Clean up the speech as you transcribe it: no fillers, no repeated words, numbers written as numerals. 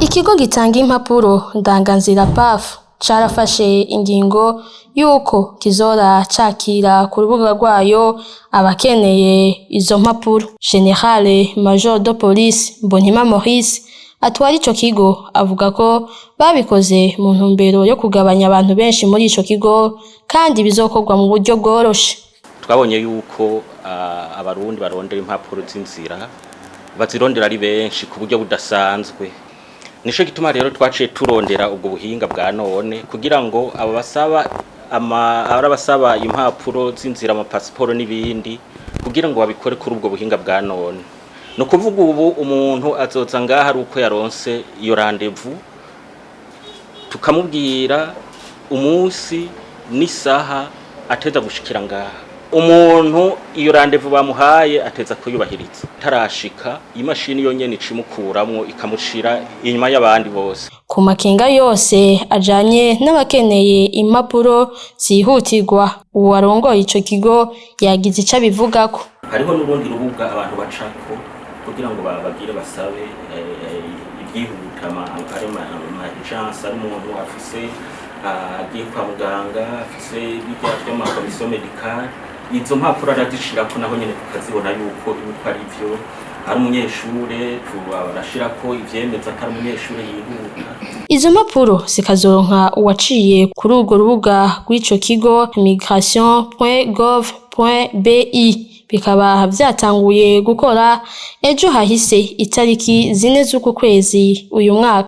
Ikigo gitanga impapuro ndanganzira PAF carafashe ingingo yuko kizora cakira ku rubuga rwayo abakeneye izo mpapuro. Général Major de Police Mbonimpa Maurice atwara ico kigo avuga ko babikoze mu ntumbero yo kugabanya abantu benshi muri ico kigo, kandi bizokorwa mu buryo bworoshe. Twabonye yuko Abarundi barondera impapuro z'inzira, bazirondera ari benshi ku buryo budasanzwe. Nico gituma rero twaciye turondera ubwo buhinga bwa none kugira ngo abo basaba ama abasaba impapuro z'inzira, amapasiporo n'ibindi, kugira ngo babikore kuri ubwo buhinga bwa none. Ni ukuvuga ubu umuntu azoza ngaha ari uko yaronse iyo rendez-vous, tukamubwira umunsi n'isaha ateza gushikira ngaha. Umuntu iyo rendez-vous bamuhaye ateza kuyubahiriza. Tarashika, imashini yonyene icimukuramwo, ikamushira inyuma y'abandi bose. Ku makenga yose ajanye n'abakeneye impapuro zihutirwa, uwarongoye ico kigo yagize ico abivugako. Hariho n'urundi rubuga abantu bacako kugira ngo bagire basabe ibyihuta, ari ama urgence, ari umuntu afise agiye kwa muganga, afise ibijya vy'ama commission médicale. Izo mpapuro arazishirako, naho nyene tukazibona yuko ari vyo. Ari umunyeshure, barashirako ivyemeza ko ari umunyeshure yihuta. Izo mpapuro zikazoronka uwaciye kuri urwo rubuga rw'ico kigo migration.gov.bi, bikaba vyatanguye gukora ejo hahise itariki 4 z'uku kwezi uyu mwaka.